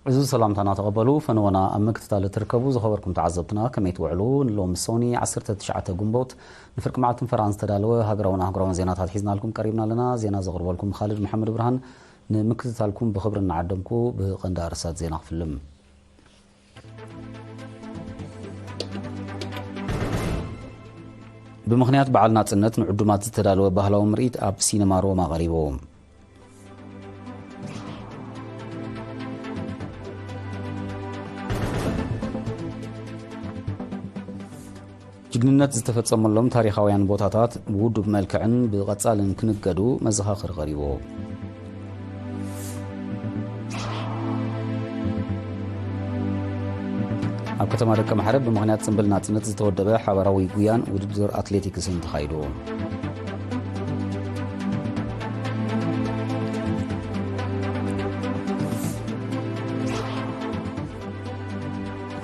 እዚ ሰላምታና ተቐበሉ። ፈነወና ኣብ ምክትታል እትርከቡ ዝኸበርኩም ተዓዘብትና፣ ከመይ ትውዕሉ? ንሎሚ ሶኒ ዓሰርተ ትሽዓተ ግንቦት ንፍርቂ መዓልትን ፈራን ዝተዳለወ ሃገራውን ኣህጉራውን ዜናታት ሒዝናልኩም ቀሪብና ኣለና። ዜና ዘቕርበልኩም ካልድ መሓመድ ብርሃን። ንምክትታልኩም ብኽብሪ እናዓደምኩ፣ ብቐንዲ ኣርእስታት ዜና ክፍልም። ብምኽንያት በዓል ናጽነት ንዕዱማት ዝተዳለወ ባህላዊ ምርኢት ኣብ ሲነማ ሮማ ቀሪቡ። ጅግንነት ዝተፈጸመሎም ታሪኻውያን ቦታታት ብውዱብ መልክዕን ብቐጻልን ክንገዱ መዘኻኽር ቀሪቡ። ኣብ ከተማ ደቀ ማሕረ ብምኽንያት ጽምብል ናጽነት ዝተወደበ ሓባራዊ ጉያን ውድድር ኣትሌቲክስን ተኻይዱ።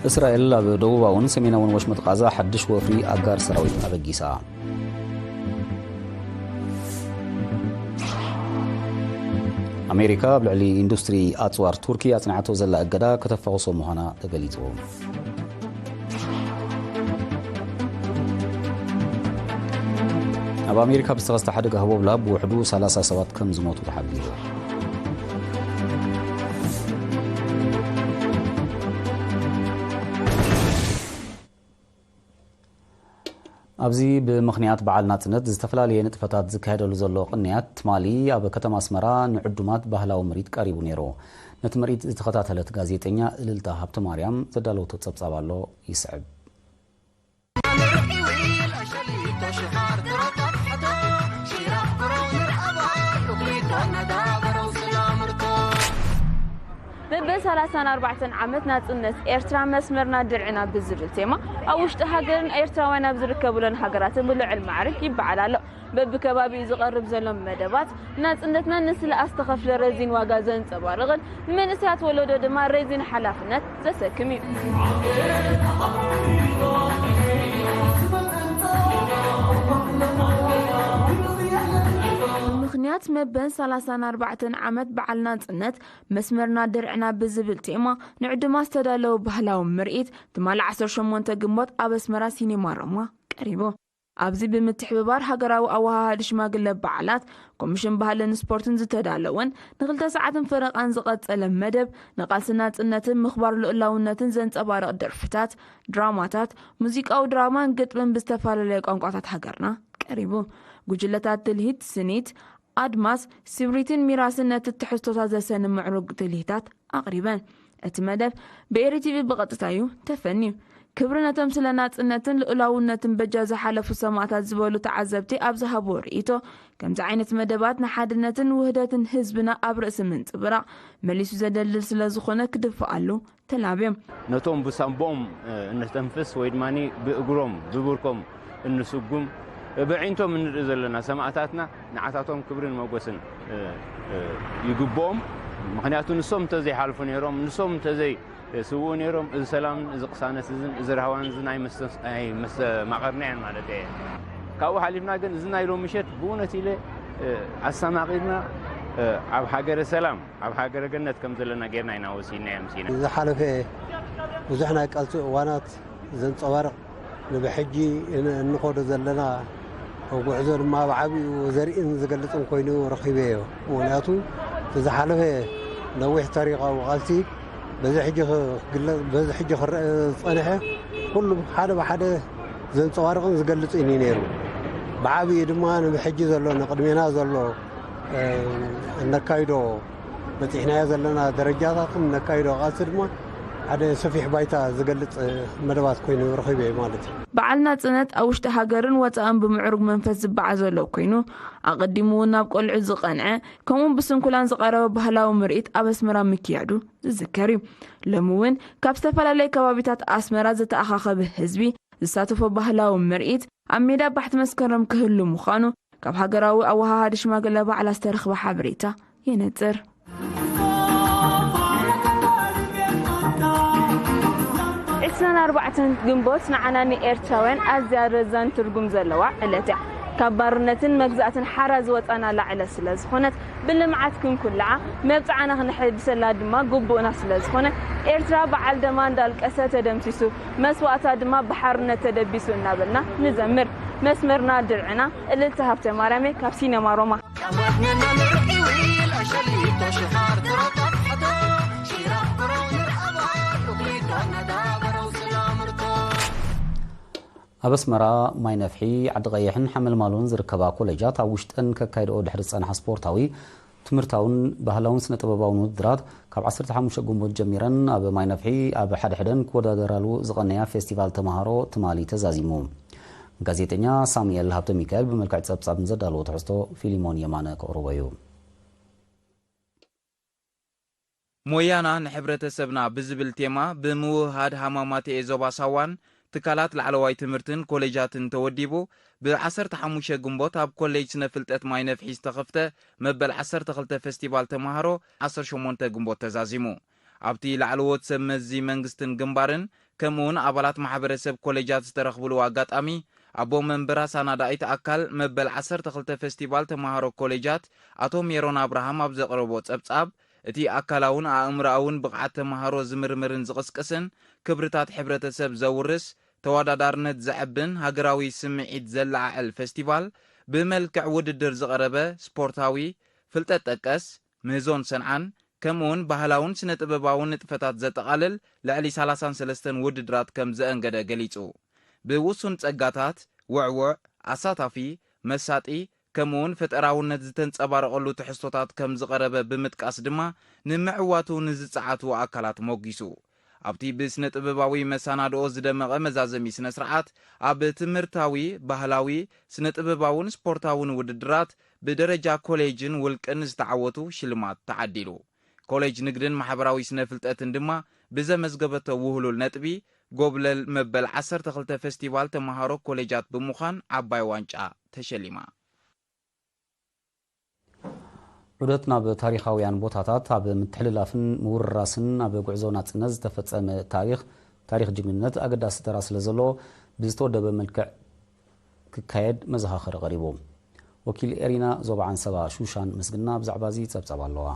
እስራኤል ኣብ ደቡባውን ሰሜናውን ወሽመጥ ቃዛ ሓድሽ ወፍሪ ኣጋር ሰራዊት ኣበጊሳ። ኣሜሪካ ኣብ ልዕሊ ኢንዱስትሪ ኣጽዋር ቱርኪ ኣጽኒዓቶ ዘላ እገዳ ከተፋቑሶ ምዃና ተገሊጹ። ኣብ ኣሜሪካ ብዝተኸስተ ሓደጋ ህቦብላ ብውሕዱ ሰላሳ ሰባት ከም ዝሞቱ ተሓቢሩ። ኣብዚ ብምኽንያት በዓል ናጽነት ዝተፈላለየ ንጥፈታት ዝካየደሉ ዘሎ ቅንያት ትማሊ ኣብ ከተማ ኣስመራ ንዕዱማት ባህላዊ ምርኢት ቀሪቡ ነይሩ። ነቲ ምርኢት ዝተኸታተለት ጋዜጠኛ እልልታ ሃብተማርያም ዘዳለወቶ ጸብጻብ ኣሎ፣ ይስዕብ። በብሰላሳን ኣርባዕተን ዓመት ናጽነት ኤርትራ መስመርና ድርዕና ብዝብል ቴማ ኣብ ውሽጢ ሃገርን ኤርትራውያን ኣብ ዝርከቡለን ሃገራትን ብልዑል ማዕርግ ይበዓል ኣሎ። በብከባቢኡ ዝቐርብ ዘሎ መደባት ናጽነትና ንስለ ኣስተኸፍለ ረዚን ዋጋ ዘንጸባርቕን ንመንእሰያት ወለዶ ድማ ረዚን ሓላፍነት ዘሰክም እዩ። ምኽንያት መበል ሰላሳን ኣርባዕተን ዓመት በዓል ናጽነት መስመርና ድርዕና ብዝብል ቴማ ንዕዱማ ዝተዳለወ ባህላዊ ምርኢት ትማሊ ዓሰርተ ሸሞንተ ግንቦት ኣብ ኣስመራ ሲኔማ ሮማ ቀሪቡ። ኣብዚ ብምትሕብባር ሃገራዊ ኣወሃሃዲ ሽማግለ በዓላት ኮሚሽን ባህልን ስፖርትን ዝተዳለወን ንክልተ ሰዓትን ፈረቓን ዝቐጸለ መደብ ንቃልሲ ናጽነትን ምኽባር ልኡላውነትን ዘንጸባርቕ ደርፍታት፣ ድራማታት፣ ሙዚቃዊ ድራማን ግጥምን ብዝተፈላለየ ቋንቋታት ሃገርና ቀሪቡ። ጉጅለታት ትልሂት፣ ስኒት፣ ኣድማስ፣ ስብሪትን ሚራስን ነቲ ትሕዝቶታት ዘሰኒ ምዕሩግ ትልሂታት ኣቕሪበን። እቲ መደብ ብኤሪ ቲቪ ብቐጥታ እዩ ተፈንዩ። ክብሪ ነቶም ስለ ናጽነትን ልኡላውነትን በጃ ዝሓለፉ ሰማእታት ዝበሉ ተዓዘብቲ ኣብ ዝሃብዎ ርእይቶ፣ ከምዚ ዓይነት መደባት ንሓድነትን ውህደትን ህዝብና ኣብ ርእሲ ምንጽብራቕ መሊሱ ዘደልድል ስለ ዝኾነ ክድፍኣሉ ተላብዮም። ነቶም ብሳንቦኦም፣ እ፣ እነተንፍስ ወይ ድማ ብእግሮም፣ ብብርኮም እንስጉም፣ እ፣ ብዕንቶም እንርኢ ዘለና ሰማእታትና ንዓታቶም ክብርን መጎስን፣ እ፣ እ፣ ይግብኦም። ምኽንያቱ ንሶም እንተዘይሓልፉ ነይሮም፣ ንሶም እንተዘይ ስውኡ ነይሮም፣ እዚ ሰላምን እዚ ቅሳነት እዝን እዚ ራህዋን እዝን ኣይመስተስ-፣ ኣይመስተማቐርናዮን ማለት እየ። ካብኡ ሓሊፍና ግን እዚ ናይ ሎሚ ምሸት ብእውነት ኢለ፣ እ፣ ኣስተማቒርና፣ እ፣ ኣብ ሃገረ ሰላም፣ ኣብ ሃገረ ገነት ከም ዘለና ጌርና ኢና ወሲድና የምሲና። ዝሓለፈ ብዙሕ ናይ ቃልሲ እዋናት ዘንጸባርቕ፣ ንብሕጂ እን-፣ እንኸዶ ዘለና ጉዕዞ ድማ ብዓቢኡ ዘርእን ዝገልጽን ኮይኑ ረኺበዮ። ምኽንያቱ እቲ ዝሓለፈ ነዊሕ ታሪኻዊ ቃልሲ በዚ ሕጂ ክግለ-፣ በዚ ሕጂ ክረአ ዝጸንሐ ኩሉ ሓደ ብሓደ ዘንጸባርቕን ዝገልጽን እዩ ነይሩ። ብዓቢኡ ድማ ንብሕጂ ዘሎ፣ ንቕድሜና ዘሎ፣ እ፣ እነካይዶ በጺሕናዮ ዘለና ደረጃታትን ነካይዶ ቃልሲ ድማ ሓደ ሰፊሕ ባይታ ዝገልጽ መደባት ኮይኑ ረኺበ ማለት እዩ። በዓል ናጽነት ኣብ ውሽጢ ሃገርን ወጻእን ብምዕሩግ መንፈስ ዝበዓል ዘሎ ኮይኑ፣ ኣቐዲሙ እውን ናብ ቆልዑ ዝቐንዐ፣ ከምኡውን ብስንኩላን ዝቐረበ ባህላዊ ምርኢት ኣብ ኣስመራ ምክያዱ ዝዝከር እዩ። ሎሚ እውን ካብ ዝተፈላለየ ከባቢታት ኣስመራ ዝተኣኻኸበ ህዝቢ ዝሳተፎ ባህላዊ ምርኢት ኣብ ሜዳ ባሕቲ መስከረም ክህሉ ምዃኑ ካብ ሃገራዊ ኣወሃሃዲ ሽማግለ ባዕላ ዝተረኽበ ሓበሬታ የነጽር። ዕስራን ኣርባዕተን ግንቦት ንዓና ንኤርትራውያን ኣዝያ ረዛን ትርጉም ዘለዋ ዕለት እያ። ካብ ባርነትን መግዛእትን ሓራ ዝወጻና ላዕለ ስለ ዝኾነት፣ ብልምዓት ክንኩልዓ፣ መብጽዓና ክነሐድሰላ ድማ ግቡእና ስለ ዝኾነ፣ ኤርትራ በዓል ደማ እንዳልቀሰ ተደምሲሱ፣ መስዋእታ ድማ ብሓርነት ተደቢሱ እናበልና ንዘምር። መስመርና ድርዕና። እልልታ ሃብተ ማርያመይ ካብ ሲነማ ሮማ። ኣብ ኣስመራ ማይ ነፍሒ፣ ዓዲ ቀይሕን ሓመልማሎን ዝርከባ ኮሌጃት ኣብ ውሽጠን ከካይድኦ ድሕሪ ዝጸንሓ ስፖርታዊ፣ ትምህርታውን ባህላውን ስነ ጥበባውን ውድድራት ካብ ዓሰርተ ሓሙሽተ ግንቦት ጀሚረን ኣብ ማይ ነፍሒ ኣብ ሓደ ሕደን ክወዳደራሉ ዝቐነያ ፌስቲቫል ተምሃሮ ትማሊ ተዛዚሙ። ጋዜጠኛ ሳሙኤል ሃብተ ሚካኤል ብመልክዕ ጸብጻብ ንዘዳለዎ ትሕዝቶ ፊሊሞን የማነ ከቕርቦ እዩ። ሞያና ንሕብረተሰብና ብዝብል ቴማ ብምውህሃድ ሃማማተኤ ዞባ ሳዋን ትካላት ላዕለዋይ ትምህርትን ኮሌጃትን ተወዲቡ ብ ዓሰርተ ሓሙሽተ ግንቦት ኣብ ኮሌጅ ስነ ፍልጠት ማይ ነፍሒ ዝተኸፍተ መበል ዓሰርተ ክልተ ፌስቲቫል ተምሃሮ ዓሰርተ ሸሞንተ ግንቦት ተዛዚሙ። ኣብቲ ላዕለዎት ሰብ መዚ መንግስትን ግንባርን ከምኡውን ኣባላት ማሕበረሰብ ኮሌጃት ዝተረኽብሉ ኣጋጣሚ ኣቦ መንበር ኣሳናዳኢት ኣካል መበል ዓሰርተ ክልተ ፌስቲቫል ተምሃሮ ኮሌጃት ኣቶ ሜሮን ኣብርሃም ኣብ ዘቕረቦ ጸብጻብ እቲ ኣካላውን ኣእምሮኣውን ብቕዓት ተምሃሮ ዝምርምርን ዝቕስቅስን ክብርታት ሕብረተሰብ ዘውርስ ተወዳዳርነት ዘዕብን ሃገራዊ ስምዒት ዘለዓዕል ፌስቲቫል ብመልክዕ ውድድር ዝቐረበ ስፖርታዊ፣ ፍልጠት ጠቀስ፣ ምህዞን ሰንዓን ከምኡውን ባህላውን ስነ ጥበባውን ንጥፈታት ዘጠቓልል ልዕሊ ሰላሳን ሰለስተን ውድድራት ከም ዘአንገደ ገሊጹ። ብውሱን ጸጋታት፣ ውዕውዕ፣ ኣሳታፊ፣ መሳጢ ከምኡውን ፈጠራውነት ዝተንጸባረቐሉ ትሕዝቶታት ከም ዝቐረበ ብምጥቃስ ድማ ንምዕዋቱ ንዝጸዓቱ ኣካላት ሞጊሱ። ኣብቲ ብስነ ጥበባዊ መሰናድኦ ዝደመቐ መዛዘሚ ስነ ስርዓት ኣብ ትምህርታዊ፣ ባህላዊ፣ ስነ ጥበባውን ስፖርታውን ውድድራት ብደረጃ ኮሌጅን ውልቅን ዝተዓወቱ ሽልማት ተዓዲሉ። ኮሌጅ ንግድን ማሕበራዊ ስነ ፍልጠትን ድማ ብዘመዝገበቶ ውህሉል ነጥቢ ጎብለል መበል ዓሰርተ ክልተ ፌስቲቫል ተምሃሮ ኮሌጃት ብምዃን ዓባይ ዋንጫ ተሸሊማ። ዑደት ናብ ታሪኻውያን ቦታታት ኣብ ምትሕልላፍን ምውርራስን ኣብ ጉዕዞ ናጽነት ዝተፈጸመ ታሪኽ፣ ታሪኽ ጅግንነት ኣገዳሲ ተራ ስለ ዘለዎ ብዝተወደበ መልክዕ ክካየድ መዘኻኸሪ ቀሪቡ። ወኪል ኤሪና ዞባ ዓንሰባ ሹሻን ምስግና ብዛዕባ እዚ ጸብጻብ ኣለዋ።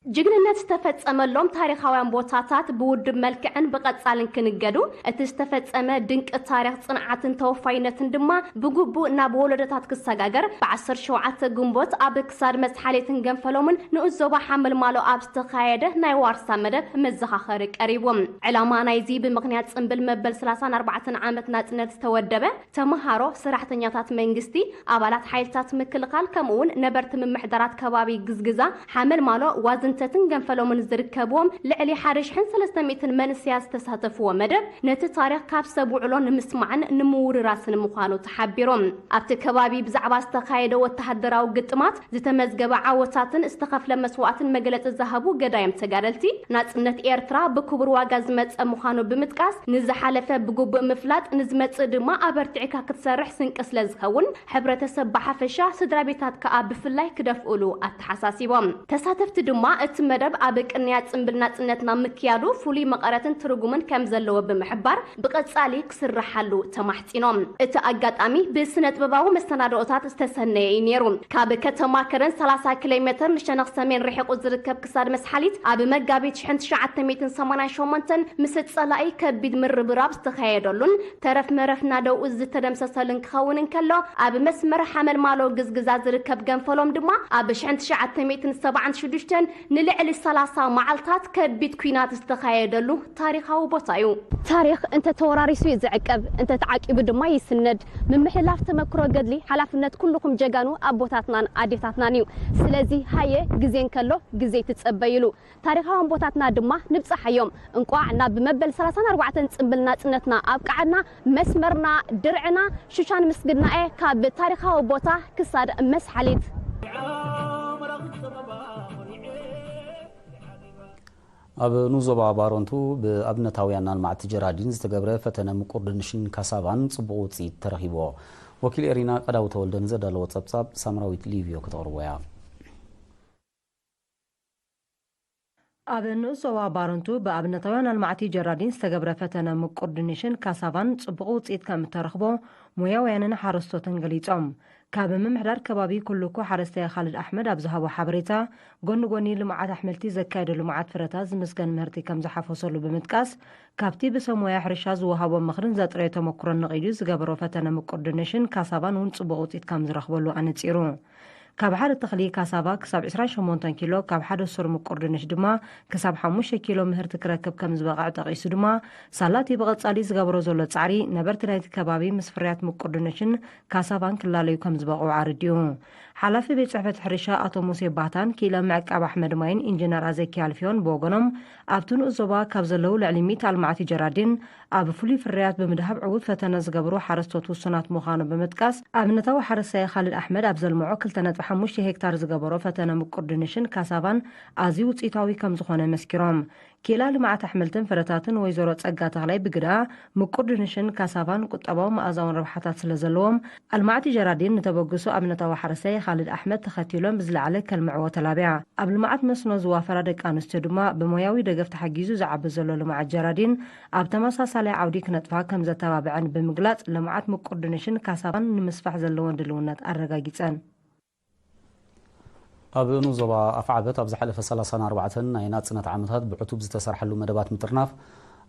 ጅግንነት ዝተፈጸመሎም ታሪኻውያን ቦታታት ብውድብ መልክዕን ብቐጻልን ክንገዱ፣ እቲ ዝተፈጸመ ድንቂ ታሪኽ ጽንዓትን ተወፋይነትን ድማ ብግቡእ ናብ ወለዶታት ክሰጋገር፣ ብ ዓሰርተ ሸውዓተ ግንቦት ኣብ ክሳድ መስሓሌትን ገንፈሎምን ንኡስ ዞባ ሓመልማሎ ኣብ ዝተኻየደ ናይ ዋርሳ መደብ መዘኻኸሪ ቀሪቡ። ዕላማ ናይዚ ብምኽንያት ጽምብል መበል ሰላሳን ኣርባዕተን ዓመት ናጽነት ዝተወደበ ተምሃሮ፣ ሰራሕተኛታት መንግስቲ፣ ኣባላት ሓይልታት ምክልኻል ከምኡውን ነበርቲ ምምሕዳራት ከባቢ ግዝግዛ፣ ሓመልማሎ፣ ዋዝንተትን ገንፈሎምን ዝርከብዎም ልዕሊ ሓደ ሽሕን ሰለስተ ሚእትን መንእሰያት ዝተሳተፍዎ መደብ ነቲ ታሪኽ ካብ ሰብ ውዕሎ ንምስማዕን ንምውርራስን ምዃኑ ተሓቢሩ። ኣብቲ ከባቢ ብዛዕባ ዝተኻየደ ወተሃደራዊ ግጥማት ዝተመዝገበ ዓወታትን ዝተኸፍለ መስዋእትን መግለጺ ዝሃቡ ገዳይም ተጋደልቲ፣ ናጽነት ኤርትራ ብክቡር ዋጋ ዝመጸ ምዃኑ ብምጥቃስ፣ ንዝሓለፈ ብግቡእ ምፍላጥ ንዝመጽእ ድማ ኣበርቲዕካ ክትሰርሕ ስንቂ ስለ ዝኸውን፣ ሕብረተሰብ ብሓፈሻ ስድራ ቤታት ከኣ ብፍላይ ክደፍኡሉ ኣተሓሳሲቦም። ተሳተፍቲ ድማ እቲ መደብ ኣብ ቅንያ ጽምብል ናጽነትና ምክያዱ ፍሉይ መቐረትን ትርጉምን ከም ዘለዎ ብምሕባር ብቐጻሊ ክስርሓሉ ተማሕጺኖም። እቲ ኣጋጣሚ ብስነ ጥበባዊ መሰናድኦታት ዝተሰነየ እዩ ነይሩ። ካብ ከተማ ከረን ሰላሳ ኪሎ ሜተር ንሸነኽ ሰሜን ርሒቑ ዝርከብ ክሳድ መስሓሊት ኣብ መጋቢት ሽሕን ትሽዓተ ሚእትን ሰማንያን ሸሞንተን ምስ ጸላኢ ከቢድ ምርብራብ ዝተኻየደሉን ተረፍ መረፍ ናደውኡ ዝተደምሰሰሉን ክኸውን እንከሎ፣ ኣብ መስመር ሓመልማሎ ግዝግዛ ዝርከብ ገንፈሎም ድማ ኣብ ሽሕን ትሽዓተ ሚእትን ሰብዓን ሽዱሽተን ንልዕሊ ሰላሳ መዓልታት ከቢድ ኲናት ዝተኻየደሉ ታሪኻዊ ቦታ እዩ። ታሪኽ እንተ ተወራሪሱ እዩ ዝዕቀብ፣ እንተ ተዓቂቡ ድማ ይስነድ። ምምሕልላፍ ተመክሮ ገድሊ ሓላፍነት ኩልኹም ጀጋኑ ኣቦታትናን ኣዴታትናን እዩ። ስለዚ ሃየ ግዜ እንከሎ ግዜ ትጸበይሉ። ታሪኻውያን ቦታትና ድማ ንብጻሓዮም። እንቋዕ ናብ መበል ሰላሳን ኣርባዕተን ጽምብል ናጽነትና ኣብቅዓና። መስመርና ድርዕና ሹሻን ምስግናኤ ካብ ታሪኻዊ ቦታ ክሳድ መስሓሊት። ኣብ ንኡስ ዞባ ባረንቱ ብኣብነታውያን ኣልማዕቲ ጀራዲን ዝተገብረ ፈተነ ምቁር ድንሽን ካሳቫን ጽቡቕ ውጽኢት ተረኺብዎ። ወኪል ኤሪና ቀዳው ተወልደ ንዘዳለዎ ጸብጻብ ሳምራዊት ሊብዮ ከተቕርቦ እያ። ኣብ ንኡስ ዞባ ባረንቱ ብኣብነታውያን ኣልማዕቲ ጀራዲን ዝተገብረ ፈተነ ምቁር ድንሽን ካሳቫን ጽቡቕ ውጽኢት ከም እተረኽቦ ሞያውያንን ሓረስቶትን ገሊጾም። ካብ ምምሕዳር ከባቢ ኩልኩ ሓረስታይ ካልድ ኣሕመድ ኣብ ዝሃቦ ሓበሬታ፣ ጎኒ ጎኒ ልምዓት ኣሕምልቲ ዘካየደ ልምዓት ፍረታት ዝምስገን ምህርቲ ከም ዝሓፈሰሉ ብምጥቃስ፣ ካብቲ ብሰብ ሞያ ሕርሻ ዝወሃቦ ምኽርን ዘጥረዮ ተመኩሮን ነቒሉ ዝገበሮ ፈተነ ምቁር ድንሽን ካሳቫን እውን ጽቡቕ ውጽኢት ከም ዝረኽበሉ ኣነጺሩ። ካብ ሓደ ተኽሊ ካሳቫ ክሳብ ዕስራን ሸሞንተን ኪሎ ካብ ሓደ ሱር ምቁር ድንሽ ድማ ክሳብ ሓሙሽተ ኪሎ ምህርቲ ክረክብ ከም ዝበቕዕ ጠቒሱ ድማ፣ ሳላቲ ብቐጻሊ ዝገብሮ ዘሎ ጻዕሪ ነበርቲ ናይቲ ከባቢ ምስ ፍርያት ምቁር ድንሽን ካሳቫን ክላለዩ ከም ዝበቕዑ ኣረዲኡ። ሓላፊ ቤት ጽሕፈት ሕርሻ ኣቶ ሙሴ ባታን ክኢላ ምዕቃብ ኣሕመድ ማይን ኢንጂነር ኣዘኪ ኣልፊዮን ብወገኖም፣ ኣብቲ ንኡስ ዞባ ካብ ዘለዉ ልዕሊ ሚእቲ ኣልማዕቲ ጀራዲን ኣብ ፍሉይ ፍርያት ብምድሃብ ዕዉት ፈተነ ዝገበሩ ሓረስቶት ውሱናት ምዃኑ ብምጥቃስ፣ ኣብነታዊ ሓረስታይ ካልድ ኣሕመድ ኣብ ዘልምዖ ክልተ ነጥቢ ሓሙሽተ ሄክታር ዝገበሮ ፈተነ ምቁር ድንሽን ካሳቫን ኣዝዩ ውጽኢታዊ ከም ዝኾነ መስኪሮም። ክኢላ ልምዓት ኣሕምልትን ፍረታትን ወይዘሮ ጸጋ ተኽላይ ብግዳ፣ ምቁር ድንሽን ካሳቫን ቁጠባዊ መኣዛውን ረብሓታት ስለ ዘለዎም፣ ኣልማዕቲ ጀራዲን ንተበግሶ ኣብነታዊ ሓረስታይ ካልድ ኣሕመድ ተኸቲሎም ብዝለዓለ ከልምዕዎ ተላብያ። ኣብ ልምዓት መስኖ ዝዋፈራ ደቂ ኣንስትዮ ድማ ብሞያዊ ደገፍ ተሓጊዙ ዝዓቢ ዘሎ ልምዓት ጀራዲን ኣብ ተመሳሳላይ ዓውዲ ክነጥፋ ከም ዘተባብዐን ብምግላጽ፣ ልምዓት ምቁር ድንሽን ካሳቫን ንምስፋሕ ዘለወን ድልውነት ኣረጋጊጸን። ኣብ ንኡስ ዞባ ኣፍዓበት ኣብ ዝሓለፈ ሰላሳን ኣርባዕተን ናይ ናጽነት ዓመታት ብዕቱብ ዝተሰርሓሉ መደባት ምጥርናፍ፣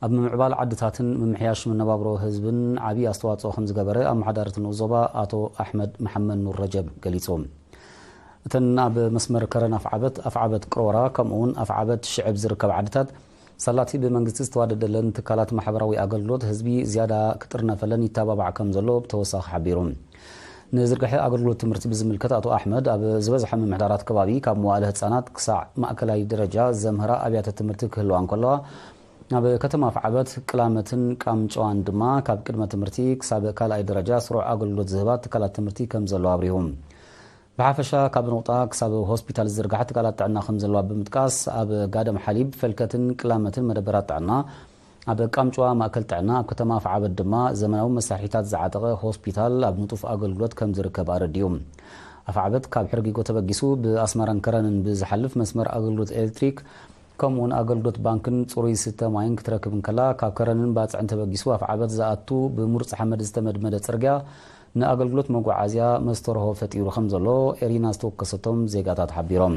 ኣብ ምምዕባል ዓድታትን ምምሕያሽ መነባብሮ ህዝብን ዓቢ ኣስተዋጽኦ ከም ዝገበረ ኣመሓዳሪ እቲ ንኡስ ዞባ ኣቶ ኣሕመድ መሓመድ ኑር ረጀብ ገሊጹ። እተን ኣብ መስመር ከረን ኣፍዓበት፣ ኣፍዓበት ቅሮራ፣ ከምኡ'ውን ኣፍዓበት ሽዕብ ዝርከባ ዓድታት፣ ሳላቲ ብመንግስቲ ዝተዋደደለን ትካላት ማሕበራዊ ኣገልግሎት ህዝቢ ዝያዳ ክጥርነፈለን ይተባባዕ ከም ዘሎ ብተወሳኺ ሓቢሩ። ንዝርግሐ ኣገልግሎት ትምህርቲ ብዝምልከት ኣቶ ኣሕመድ፣ ኣብ ዝበዝሐ ምምሕዳራት ከባቢ ካብ መዋእለ ህጻናት ክሳዕ ማእከላይ ደረጃ ዘምህራ ኣብያተ ትምህርቲ ክህልዋ እንከለዋ፣ ኣብ ከተማ ኣፍዓበት፣ ቅላመትን ቃምጨዋን ድማ ካብ ቅድመ ትምህርቲ ክሳብ ካልኣይ ደረጃ ስሩዕ ኣገልግሎት ዝህባ ትካላት ትምህርቲ ከም ዘሎ ኣብሪሁ። ብሓፈሻ ካብ ነቑጣ ክሳብ ሆስፒታል ዝዝርግሓ ትካላት ጥዕና ከም ዘለዋ ብምጥቃስ፣ ኣብ ጋደም ሓሊብ፣ ፈልከትን ቅላመትን መደበራት ጥዕና፣ ኣብ ቃምጨዋ ማእከል ጥዕና፣ ኣብ ከተማ ኣፍዓበት ድማ ዘመናዊ መሳርሒታት ዝዓጠቐ ሆስፒታል ኣብ ንጡፍ ኣገልግሎት ከም ዝርከብ ኣረዲኡ። ኣፍዓበት ካብ ሕርጊጎ ተበጊሱ ብኣስመራን ከረንን ብዝሓልፍ መስመር ኣገልግሎት ኤሌክትሪክ፣ ከምኡ'ውን ኣገልግሎት ባንክን ጽሩይ ዝስተ ማይን ክትረክብ እንከላ፣ ካብ ከረንን ባጽዕን ተበጊሱ ኣፍዓበት ዝኣቱ ብምሩጽ ሓመድ ዝተመድመደ ጽርግያ ንኣገልግሎት መጓዓዝያ መስተርሆ ፈጢሩ ከም ዘሎ ኤሪና ዝተወከሰቶም ዜጋታት ሓቢሮም።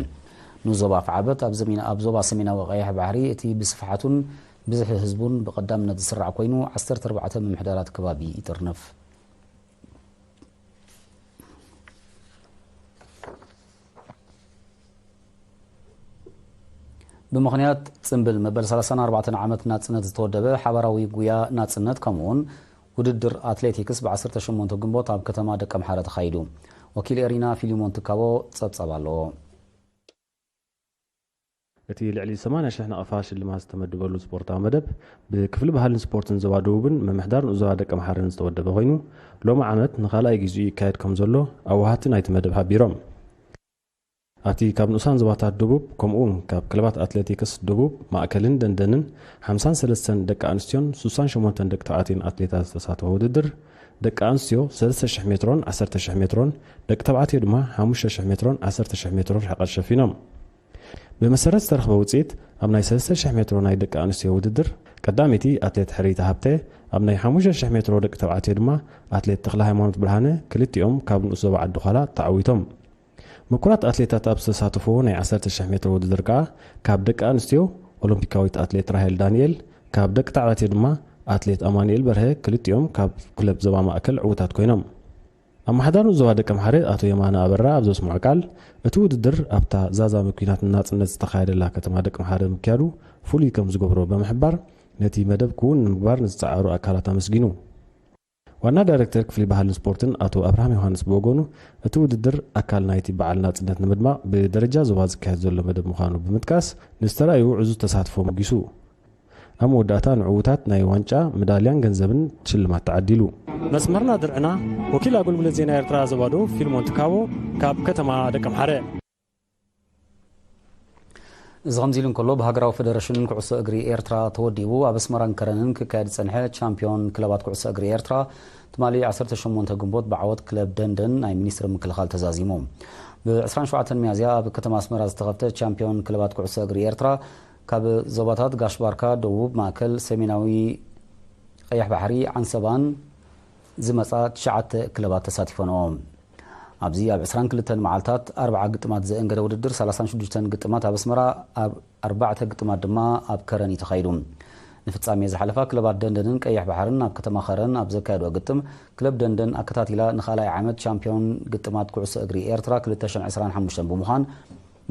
ንዞባ ኣፍዓበት ኣብ ዘሚና-፣ ኣብ ዞባ ሰሜናዊ ቀይሕ ባሕሪ እቲ ብስፍሓቱን ብዝሒ ህዝቡን ብቐዳምነት ዝስራዕ ኮይኑ፣ ዓሰርተ ኣርባዕተ ምምሕዳራት ከባቢ ይጥርንፍ። ብምኽንያት ጽምብል መበል ሰላሳን ኣርባዕተን ዓመት ናጽነት ዝተወደበ ሓባራዊ ጉያ ናጽነት፣ ከምኡ'ውን ውድድር ኣትሌቲክስ ብ ዓሰርተ ሸሞንተ ግንቦት ኣብ ከተማ ደቀምሓረ ተኻይዱ። ወኪል ኤሪና ፊሊሞን ትካቦ ጸብጻብ ኣለዎ። እቲ ልዕሊ ሰማንያ ሽሕ ናቕፋ ሽልማት ዝተመደበሉ ስፖርታዊ መደብ፣ ብክፍሊ ባህልን ስፖርትን ዞባ ደቡብን ምምሕዳር ንኡስ ዞባ ደቀምሓረን ዝተወደበ ኮይኑ፣ ሎሚ ዓመት ንኻልኣይ ግዜኡ ይካየድ ከም ዘሎ ኣዋሃድቲ ናይቲ መደብ ሓቢሮም። ኣብቲ ካብ ንኡሳን ዞባታት ደቡብ፣ ከምኡ'ውን ካብ ክለባት ኣትሌቲክስ ደቡብ፣ ማእከልን ደንደንን፣ ሓምሳን ሰለስተን ደቂ ኣንስትዮን ሱሳን ሸሞንተን ደቂ ተባዕትዮን ኣትሌታት ዝተሳተፎ ውድድር፣ ደቂ ኣንስትዮ ሰለስተ ሽሕ ሜትሮን ዓሰርተ ሽሕ ሜትሮን፣ ደቂ ተባዕትዮ ድማ ሓሙሽተ ሽሕ ሜትሮን ዓሰርተ ሽሕ ሜትሮን ርሕቀት ሸፊኖም። ብመሰረት ዝተረኽበ ውጽኢት፣ ኣብ ናይ ሰለስተ ሽሕ ሜትሮ ናይ ደቂ ኣንስትዮ ውድድር፣ ቀዳመይቲ ኣትሌት ሕርይቲ ሃብተ፣ ኣብ ናይ ሓሙሽተ ሽሕ ሜትሮ ደቂ ተባዕትዮ ድማ ኣትሌት ተኽለ ሃይማኖት ብርሃነ፣ ክልቲኦም ካብ ንኡስ ዞባ ዓዲ ዃላ ተዓዊቶም። ምኩራት ኣትሌታት ኣብ ዝተሳተፍዎ ናይ ዓሰርተ ሽሕ ሜትሮ ውድድር ከኣ፣ ካብ ደቂ ኣንስትዮ ኦሎምፒካዊት ኣትሌት ራሄል ዳንኤል፣ ካብ ደቂ ተባዕትዮ ድማ ኣትሌት ኣማኑኤል በርሀ፣ ክልቲኦም ካብ ክለብ ዞባ ማእከል ዕዉታት ኮይኖም። ኣመሓዳሪ ዞባ ደቀምሓረ ኣቶ የማነ ኣበራ ኣብ ዘስምዖ ቃል፣ እቲ ውድድር ኣብታ ዛዛሚ ኲናት ንናጽነት ዝተኻየደላ ከተማ ደቀምሓረ ምክያዱ ፍሉይ ከም ዝገብሮ ብምሕባር፣ ነቲ መደብ ክውን ንምግባር ንዝጸዓሩ ኣካላት ኣመስጊኑ። ዋና ዳይሬክተር ክፍሊ ባህልን ስፖርትን ኣቶ ኣብርሃም ዮሃንስ ብወገኑ፣ እቲ ውድድር ኣካል ናይቲ በዓል ናጽነት ንምድማቕ ብደረጃ ዞባ ዝካየድ ዘሎ መደብ ምዃኑ ብምጥቃስ፣ ንዝተራእዩ ዕዙዝ ተሳትፎ ሞጊሱ። ኣብ መወዳእታ ንዕዉታት ናይ ዋንጫ፣ መዳልያን ገንዘብን ሽልማት ተዓዲሉ። መስመርና ድርዕና፣ ወኪል ኣገልግሎት ዜና ኤርትራ ዞባ ደቡብ ፊልሞን ትካቦ ካብ ከተማ ደቀምሓረ። እዚ ከምዚ ኢሉ እንከሎ፣ ብሃገራዊ ፈደረሽንን ኩዕሶ እግሪ ኤርትራ ተወዲቡ ኣብ ኣስመራን ከረንን ክካየድ ዝጸንሐ ቻምፒዮን ክለባት ኩዕሶ እግሪ ኤርትራ ትማሊ ዓሰርተ ሸሞንተ ግንቦት ብዓወት ክለብ ደንደን ናይ ሚኒስትሪ ምክልኻል ተዛዚሙ። ብ ዕስራን ሸውዓተን ሚያዝያ ኣብ ከተማ ኣስመራ ዝተኸፍተ ቻምፒዮን ክለባት ኩዕሶ እግሪ ኤርትራ ካብ ዞባታት ጋሽ ባርካ፣ ደቡብ፣ ማእከል፣ ሰሜናዊ ቀይሕ ባሕሪ፣ ዓንሰባን ዝመጻ ትሽዓተ ክለባት ተሳቲፈንኦ። ኣብዚ ኣብ ዕስራን ክልተን መዓልታት ኣርብዓ ግጥማት ዘእንገደ ውድድር፣ ሰላሳን ሽዱሽተን ግጥማት ኣብ ኣስመራ፣ ኣብ ኣርባዕተ ግጥማት ድማ ኣብ ከረን እዩ ተኻይዱ። ንፍጻሜ ዝሓለፋ ክለባት ደንደንን ቀይሕ ባሕርን ኣብ ከተማ ከረን ኣብ ዘካየድኦ ግጥም፣ ክለብ ደንደን ኣከታቲላ ንኻልኣይ ዓመት ቻምፒዮን ግጥማት ኩዕሶ እግሪ ኤርትራ ክልተ ሽሕን ዕስራን ሓሙሽተን ብምዃን፣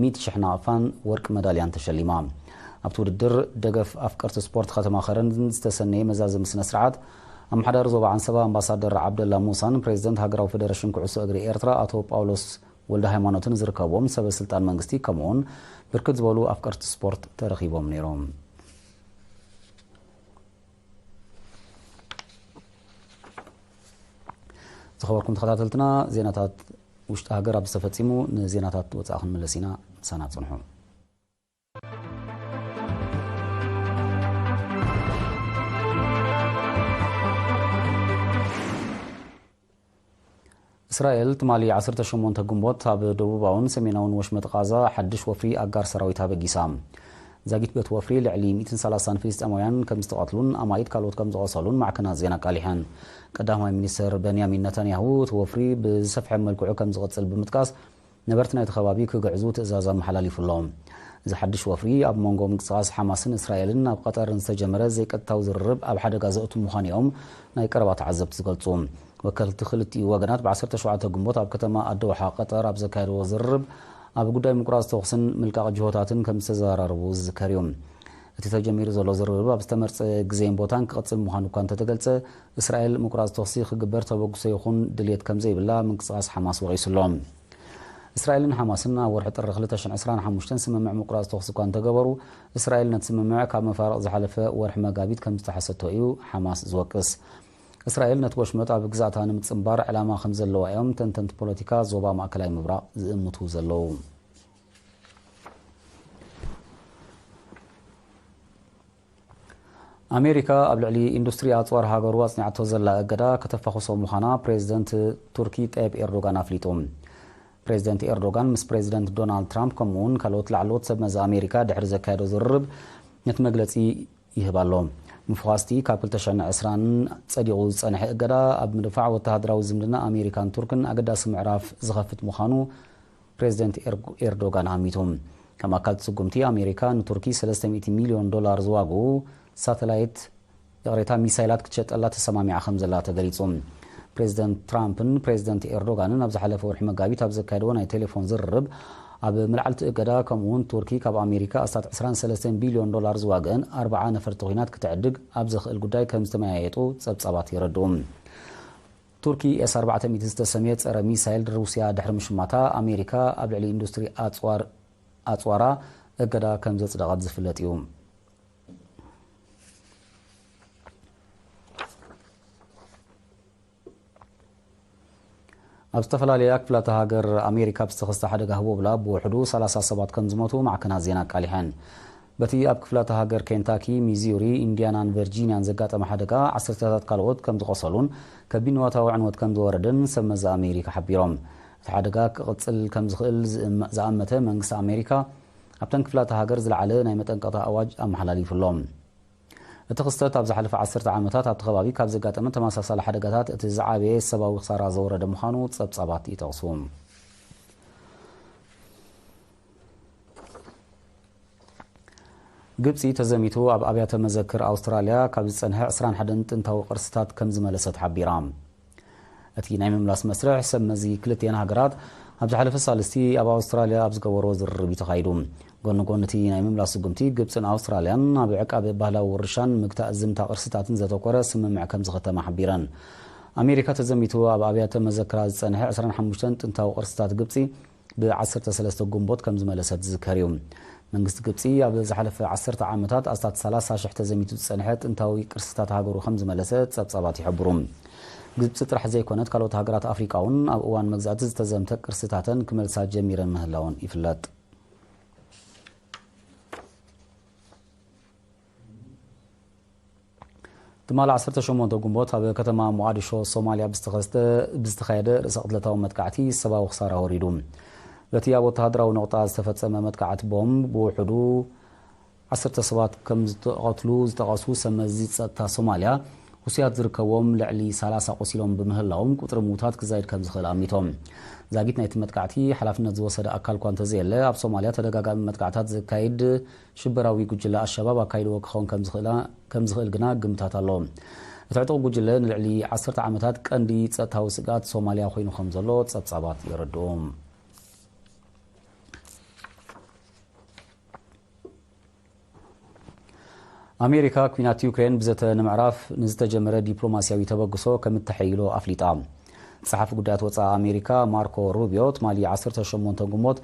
ሚእቲ ሽሕ ናቕፋን ወርቂ መዳልያን ተሸሊማ። ኣብቲ ውድድር፣ ደገፍ ኣፍቀርቲ ስፖርት ከተማ ከረን ዝተሰነየ መዛዘሚ ስነ ስርዓት፣ ኣመሓዳሪ ዞባ ዓንሰባ ኣምባሳደር ዓብደላ ሙሳን ፕሬዚደንት ሃገራዊ ፌደሬሽን ኩዕሶ እግሪ ኤርትራ ኣቶ ጳውሎስ ወልደ ሃይማኖትን ዝርከብዎም ሰበ ስልጣን መንግስቲ፣ ከምኡውን ብርክት ዝበሉ ኣፍቀርቲ ስፖርት ተረኺቦም ነይሮም። ዝኸበርኩም ተኸታተልትና፣ ዜናታት ውሽጢ ሃገር ኣብ ዝተፈጺሙ ንዜናታት ወጻኢ ክንምለስ ኢና። ምሳና ጽንሑ። እስራኤል ትማሊ ዓሰርተ ሸሞንተ ግንቦት ኣብ ደቡባውን ሰሜናውን ወሽመጥ ቃዛ ሓድሽ ወፍሪ ኣጋር ሰራዊት ኣበጊሳ። ዛጊት በቲ ወፍሪ ልዕሊ ሚእትን ሰላሳን ፍልስጤማውያን ከም ዝተቐትሉን ኣማኢት ካልኦት ከም ዝቖሰሉን ማዕከናት ዜና ኣቃሊሐን። ቀዳማይ ሚኒስትር በንያሚን ነታንያሁ እቲ ወፍሪ ብዝሰፍሐ መልክዑ ከም ዝቕጽል ብምጥቃስ፣ ነበርቲ ናይቲ ከባቢ ክግዕዙ ትእዛዝ ኣመሓላሊፉ ኣሎ። እዚ ሓድሽ ወፍሪ ኣብ መንጎ ምንቅስቓስ ሓማስን እስራኤልን ኣብ ቀጠርን ዝተጀመረ ዘይቀጥታዊ ዝርርብ ኣብ ሓደጋ ዘእቱ ምዃኑ እዮም ናይ ቀረባ ተዓዘብቲ ዝገልጹ። ወከልቲ ክልቲኡ ወገናት ብ ዓሰርተ ሸውዓተ ግንቦት ኣብ ከተማ ኣደውሓ ቀጠር ኣብ ዘካየድዎ ዝርርብ፣ ኣብ ጉዳይ ምቁራጽ ተኹስን ምልቃቕ ጅሆታትን ከም ዝተዘራረቡ ዝዝከር እዩ። እቲ ተጀሚሩ ዘሎ ዝርርብ ኣብ ዝተመርጸ ግዜን ቦታን ክቕጽል ምዃኑ እኳ እንተተገልጸ፣ እስራኤል ምቁራጽ ተኹሲ ክግበር ተበግሶ ይኹን ድልየት ከም ዘይብላ ምንቅስቓስ ሓማስ ወቒሱ ኣሎ። እስራኤልን ሓማስን ኣብ ወርሒ ጥሪ ክልተ ሽሕን ዕስራን ሓሙሽተን ስምምዕ ምቁራጽ ተኹሲ እኳ እንተገበሩ፣ እስራኤል ነቲ ስምምዕ ካብ መፋርቕ ዝሓለፈ ወርሒ መጋቢት ከም ዝጠሓሰቶ እዩ ሓማስ ዝወቅስ። እስራኤል ነቲ ወሽመጥ ኣብ ግዛእታ ንምጽንባር ዕላማ ከም ዘለዋ እዮም ተንተንቲ ፖለቲካ ዞባ ማእከላይ ምብራቕ ዝእምቱ ዘለዉ። ኣሜሪካ ኣብ ልዕሊ ኢንዱስትሪ ኣጽዋር ሃገሩ ኣጽኒዓቶ ዘላ እገዳ ከተፋኹሶ ምዃና ፕሬዚደንት ቱርኪ ጠይብ ኤርዶጋን ኣፍሊጡ። ፕሬዚደንት ኤርዶጋን ምስ ፕሬዚደንት ዶናልድ ትራምፕ ከምኡውን ካልኦት ላዕለዎት ሰብ መዚ ኣሜሪካ ድሕሪ ዘካየዶ ዝርርብ ነቲ መግለጺ ይህብ ኣሎ። ምፍዃስቲ ካብ ክልተ ሽሕን ዕስራን ጸዲቑ ዝጸንሐ እገዳ ኣብ ምድፋዕ ወተሃደራዊ ዝምድና ኣሜሪካን ቱርክን ኣገዳሲ ምዕራፍ ዝኸፍት ምዃኑ ፕሬዚደንት ኤርጎ-፣ ኤርዶጋን ኣሚቱ። ከም ኣካል እቲ ስጉምቲ፣ ኣሜሪካ ንቱርኪ ሰለስተ ሚእቲ ሚልዮን ዶላር ዝዋግኡ ሳተላይት፣ ይቕሬታ፣ ሚሳይላት ክትሸጠላ ተሰማሚዓ ከም ዘላ ተገሊጹ። ፕሬዚደንት ትራምፕን ፕሬዚደንት ኤርዶጋንን ኣብ ዝሓለፈ ወርሒ መጋቢት ኣብ ዘካየድዎ ናይ ቴሌፎን ዝርርብ፣ ኣብ ምልዓልቲ እገዳ፣ ከምኡውን ቱርኪ ካብ ኣሜሪካ ኣስታት ዕስራን ሰለስተን ቢልዮን ዶላር ዝዋግአን ኣርብዓ ነፈርቲ ኲናት ክትዕድግ ኣብ ዘኽእል ጉዳይ ከም ዝተመያየጡ ጸብጻባት የረድኡ። ቱርኪ ኤስ ኣርባዕተ ሚእቲ ዝተሰምየ ጸረ ሚሳይል ሩስያ ድሕሪ ምሽማታ፣ ኣሜሪካ ኣብ ልዕሊ ኢንዱስትሪ ኣጽዋር-፣ ኣጽዋራ እገዳ ከም ዘጽደቐት ዝፍለጥ እዩ። ኣብ ዝተፈላለያ ክፍላተ ሃገር ኣሜሪካ ብዝተኸስተ ሓደጋ ህቦብላ ብውሕዱ ሰላሳ ሰባት ከም ዝሞቱ ማዕከናት ዜና ኣቃሊሐን። በቲ ኣብ ክፍላተ ሃገር ኬንታኪ፣ ሚዙሪ፣ ኢንዲያናን ቨርጂንያን ዘጋጠመ ሓደጋ ዓሰርተታት ካልኦት ከም ዝቖሰሉን ከቢድ ንዋታዊ ዕንወት ከም ዝወረደን ሰብ መዚ ኣሜሪካ ሓቢሮም። እቲ ሓደጋ ክቕጽል ከም ዝኽእል ዝእም-፣ ዝኣመተ መንግስቲ ኣሜሪካ፣ ኣብተን ክፍላተ ሃገር ዝለዓለ ናይ መጠንቀቕታ ኣዋጅ ኣመሓላሊፉ ኣሎ። እቲ ክስተት ኣብ ዝሓለፈ ዓሰርተ ዓመታት ኣብቲ ከባቢ ካብ ዘጋጠመ ተመሳሳሊ ሓደጋታት እቲ ዝዓበየ ሰብኣዊ ክሳራ ዘወረደ ምዃኑ ጸብጻባት ይጠቕሱ። ግብጺ ተዘሚቱ ኣብ ኣብያተ መዘክር ኣውስትራልያ ካብ ዝጸንሐ ዕስራን ሓደን ጥንታዊ ቅርስታት ከም ዝመለሰት ሓቢራ። እቲ ናይ ምምላስ መስርሕ ሰብ መዚ ክልቲኤን ሃገራት ኣብ ዝሓለፈ ሳልስቲ ኣብ ኣውስትራልያ ኣብ ዝገበሮ ዝርርብ እዩ ተኻይዱ። ጎኒ ጎኒ እቲ ናይ ምምላስ ስጉምቲ፣ ግብጽን ኣውስትራልያን ኣብ ዕቃበ ባህላዊ ውርሻን ምግታእ ዝምታ ቅርስታትን ዘተኮረ ስምምዕ ከም ዝኸተማ ሓቢረን። ኣሜሪካ ተዘሚቱ ኣብ ኣብያተ መዘክራ ዝጸንሐ ዕስራን ሓሙሽተን ጥንታዊ ቅርስታት ግብጺ ብ ዓሰርተ ሰለስተ ግንቦት ከም ዝመለሰት ዝዝከር እዩ። መንግስቲ ግብጺ ኣብ ዝሓለፈ ዓሰርተ ዓመታት ኣስታት ሰላሳ ሽሕ ተዘሚቱ ዝጸንሐ ጥንታዊ ቅርስታት ሃገሩ ከም ዝመለሰ ጸብጻባት ይሕብሩ። ግብጺ ጥራሕ ዘይኮነት፣ ካልኦት ሃገራት ኣፍሪቃ እውን ኣብ እዋን መግዛእቲ ዝተዘምተ ቅርስታተን ክመልሳ ጀሚረን ምህላወን ይፍለጥ። ትማሊ ዓሰርተ ሸሞንተ ግንቦት ኣብ ከተማ ሞቓዲሾ ሶማልያ ብዝተኸስተ-፣ ብዝተኻየደ ርእሰ ቅትለታዊ መጥቃዕቲ ሰብኣዊ ክሳራ ወሪዱ። በቲ ኣብ ወተሃደራዊ ነቑጣ ዝተፈጸመ መጥቃዕቲ ቦምብ ብውሕዱ ዓሰርተ ሰባት ከም ዝተቐትሉ ዝጠቐሱ ሰብ መዚ ጸጥታ ሶማልያ፣ ሩስያት ዝርከብዎም ልዕሊ ሰላሳ ቆሲሎም ብምህላዎም፣ ቁጽሪ ምዉታት ክዛይድ ከም ዝኽእል ኣሚቶም። ዛጊት ናይቲ መጥቃዕቲ ሓላፍነት ዝወሰደ ኣካል እኳ እንተዘየለ፣ ኣብ ሶማልያ ተደጋጋሚ መጥቃዕታት ዘካይድ ሽበራዊ ጉጅለ ኣልሸባብ ኣካይድዎ ክኸውን ከም ዝኽእላ-፣ ከም ዝኽእል ግና ግምታት ኣሎ። እቲ ዕጡቕ ጉጅለ ንልዕሊ ዓሰርተ ዓመታት ቀንዲ ጸጥታዊ ስግኣት ሶማልያ ኮይኑ ከም ዘሎ ጸብጻባት የረድኡ። ኣሜሪካ፣ ኲናት ዩክሬን ብዘተ ንምዕራፍ ንዝተጀመረ ዲፕሎማስያዊ ተበግሶ ከም እተሐይሎ ኣፍሊጣ። ጸሓፊ ጉዳያት ወጻኢ ኣሜሪካ ማርኮ ሩቢዮ፣ ትማሊ ዓሰርተ ሸሞንተ ግንቦት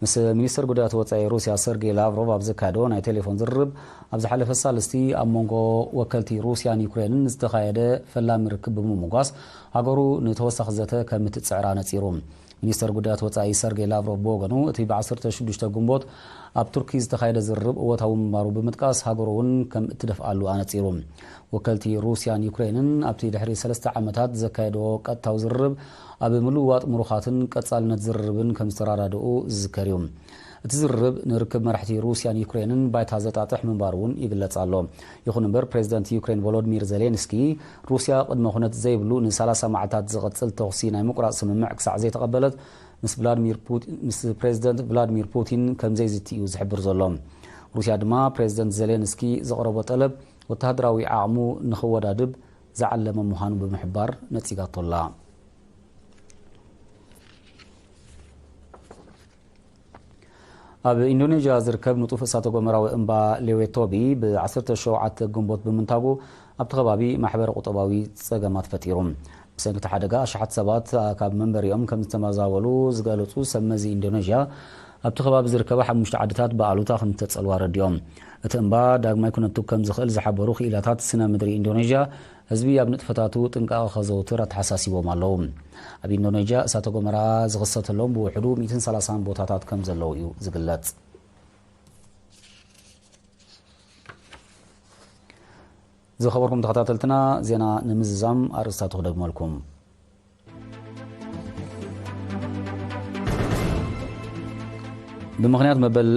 ምስ ሚኒስተር ጉዳያት ወጻኢ ሩስያ ሰርጌይ ላቭሮቭ ኣብ ዘካየዶ ናይ ቴሌፎን ዝርርብ፣ ኣብ ዝሓለፈ ሳልስቲ ኣብ መንጎ ወከልቲ ሩስያን ዩክሬንን ዝተኻየደ ፈላሚ ርክብ ብምምጓስ፣ ሃገሩ ንተወሳኺ ዘተ ከም እትጽዕር ኣነጺሩ። ሚኒስተር ጉዳያት ወጻኢ ሰርጌይ ላቭሮቭ ብወገኑ፣ እቲ ብ ዓሰርተ ሽዱሽተ ግንቦት ኣብ ቱርኪ ዝተኻየደ ዝርርብ እወታዊ ምንባሩ ብምጥቃስ፣ ሃገሩ እውን ከም እትደፍኣሉ ኣነጺሩ። ወከልቲ ሩስያን ዩክሬንን ኣብቲ ድሕሪ ሰለስተ ዓመታት ዘካየድዎ ቀጥታዊ ዝርርብ፣ ኣብ ምልውዋጥ ምሩኻትን ቀጻልነት ዝርርብን ከም ዝተረዳድኡ ዝዝከር እዩ። እቲ ዝርርብ ንርክብ መራሕቲ ሩስያን ዩክሬንን ባይታ ዘጣጥሕ ምንባሩ እውን ይግለጽ ኣሎ። ይኹን እምበር፣ ፕሬዚደንት ዩክሬን ቮሎዲሚር ዜሌንስኪ፣ ሩስያ ቅድመ ኩነት ዘይብሉ ንሰላሳ መዓልታት ዝቕጽል ተኹሲ ናይ ምቁራጽ ስምምዕ ክሳዕ ዘይተቐበለት፣ ምስ ቭላድሚር ፑት-፣ ምስ ፕሬዚደንት ቭላድሚር ፑቲን ከም ዘይዝቲ እዩ ዝሕብር ዘሎ። ሩስያ ድማ፣ ፕሬዚደንት ዜሌንስኪ ዘቕረቦ ጠለብ ወተሃደራዊ ዓቕሙ ንኽወዳድብ ዝዓለመ ምዃኑ ብምሕባር ነጺጋቶ ኣላ። ኣብ ኢንዶኔዥያ ዝርከብ ንጡፍ እሳተ ጎመራዊ እምባ ሌዌቶቢ ብ ዓሰርተ ሸውዓተ ግንቦት ብምንታጉ፣ ኣብቲ ከባቢ ማሕበረ ቁጠባዊ ጸገማት ፈጢሩ። ብሰንኪ እቲ ሓደጋ፣ ኣሽሓት ሰባት ካብ መንበሪኦም ከም ዝተመዛበሉ ዝገለጹ ሰብ መዚ ኢንዶኔዥያ፣ ኣብቲ ከባቢ ዝርከባ ሓሙሽተ ዓድታት ብኣሉታ ከም ዝተጸልዋ ኣረዲኦም። እቲ እምባ ዳግማይ ክነቱ ከም ዝኽእል ዝሓበሩ ክኢላታት ስነ ምድሪ ኢንዶኔዥያ፣ ህዝቢ ኣብ ንጥፈታቱ ጥንቃቐ ከዘውትር ኣተሓሳሲቦም ኣለዉ። ኣብ ኢንዶኔዥያ እሳተ ጎመራ ዝኽሰተሎም ብውሕዱ ሚእትን ሰላሳን ቦታታት ከም ዘለዉ እዩ ዝግለጽ። ዝኸበርኩም ተኸታተልትና፣ ዜና ንምዝዛም ኣርእስታቱ ክደግመልኩም። ብምኽንያት መበል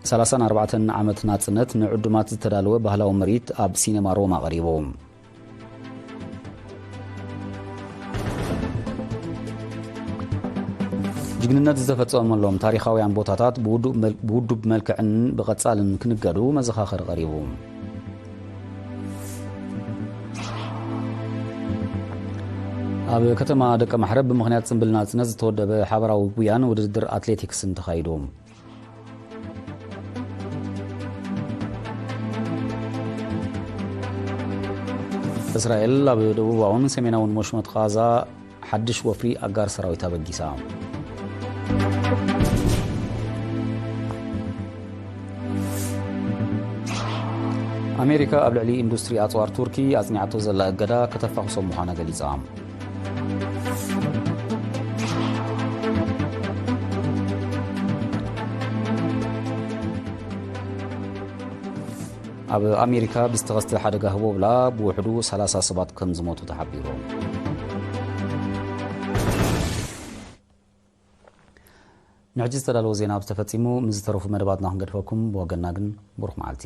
ሰላሳን ኣርባዕተን ዓመት ናጽነት ንዕዱማት ዝተዳለወ ባህላዊ ምርኢት ኣብ ሲኔማ ሮማ ቀሪቡ። ጅግንነት ዝተፈጸመሎም ታሪኻውያን ቦታታት ብውዱብ መል-፣ ብውዱብ መልክዕን ብቐጻልን ክንገዱ መዘኻኸሪ ቀሪቡ። ኣብ ከተማ ደቀ ማሕረብ ብምኽንያት ጽምብል ናጽነት ዝተወደበ ሓባራዊ ጉያን ውድድር ኣትሌቲክስን ተኻይዱ። እስራኤል ኣብ ደቡባውን ሰሜናውን ወሽመጥ ቓዛ ሓድሽ ወፍሪ ኣጋር ሰራዊት ኣበጊሳ። ኣሜሪካ ኣብ ልዕሊ ኢንዱስትሪ ኣጽዋር ቱርኪ ኣጽኒዓቶ ዘላ እገዳ ከተፋኽሶ ምዃና ገሊጻ። ኣብ ኣሜሪካ ብዝተኸስተ ሓደጋ ህቦብላ ብውሕዱ ሰላሳ ሰባት ከም ዝሞቱ ተሓቢሩ። ንሕጂ ዝተዳለወ ዜና ኣብዚ ተፈጺሙ። ምስ ዝተረፉ መደባትና ክንገድፈኩም፣ ብወገንና ግን ብሩኽ መዓልቲ።